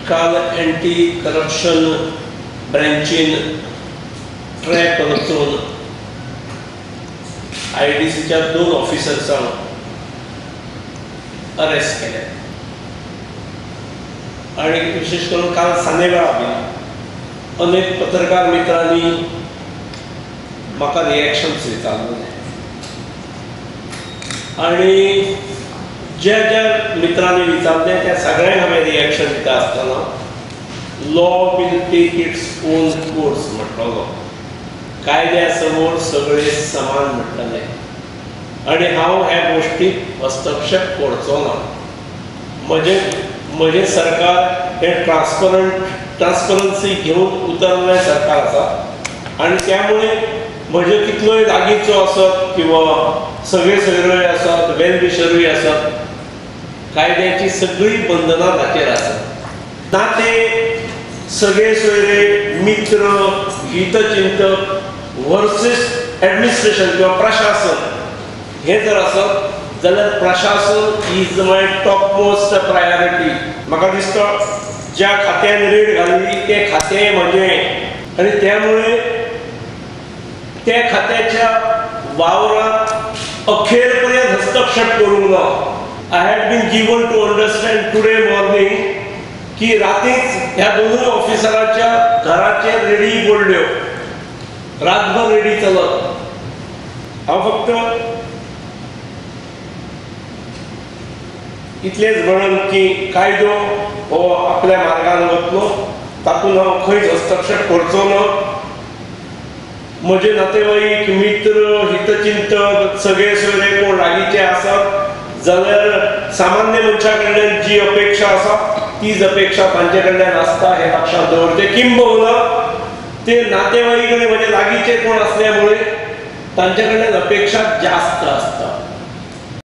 काल anti corruption ब्रँचीन track रचून आयडीसीच्या 2 ऑफिसर्सांक arrest केले आनी विशेष करून काल सांजे वेळा बी अनेक पत्रकार मित्रांनी म्हाका रिएक्शन्स विचारलें आनी ज्या ज्या मित्रांनी विचारलें त्या सगळ्यांक हांवें रिएक्शन दिता आसतना law will take its own course म्हटलो, कायद्या समोर सगळे समान म्हटलें आनी हांव ह्या गोश्टीक हस्तक्षेप करचो ना. म्हजें सरकार हें ट्रान्सपरन्सी घेवन उतरलें सरकार आसा आनी त्यामुळे म्हजे कितलोय लागींचो आसत किंवा सगळे सोयरोय आसत, वेल विशरूय आसत, कायद्याची सगळीं बंधनां ताचेर आसात. ना ते सगळे सोयरे, मित्र, हितचिंतक वर्सीस एडमिनिस्ट्रेशन किंवा प्रशासन हें जर आसत जाल्यार प्रशासन is my top most priority. म्हाका दिसता ज्या खात्यान रेड घाली तें खातें म्हजें आनी त्यामुळे त्या खात्याच्या वावरात अखेर पर्यंत हस्तक्षेप करूंक ना. I had been given to understand today morning की रातीच ह्या दोनूय ऑफिसरांच्या घराचेर रेडी पडल्यो, रातभर रेडी चलत. हांव फक्त इतलेंच म्हणन की कायदो हो आपल्या मार्गान वतलो, तातूंत हांव खंयच हस्तक्षेप करचो ना. म्हजे नातेवाईक, मित्र, हितचिंतक, सगळे सोयरे कोण लागींचे आसत जाल्यार सामान्य मनशा कडल्यान जी अपेक्षा आसा तीच अपेक्षा तांचे कडल्यान आसता हें लक्षांत दवरचें. किंबहुना ते नातेवाईक आनी म्हजे लागींचे कोण आसल्या मुळे तांचे कडल्यान अपेक्षा जास्त आसता.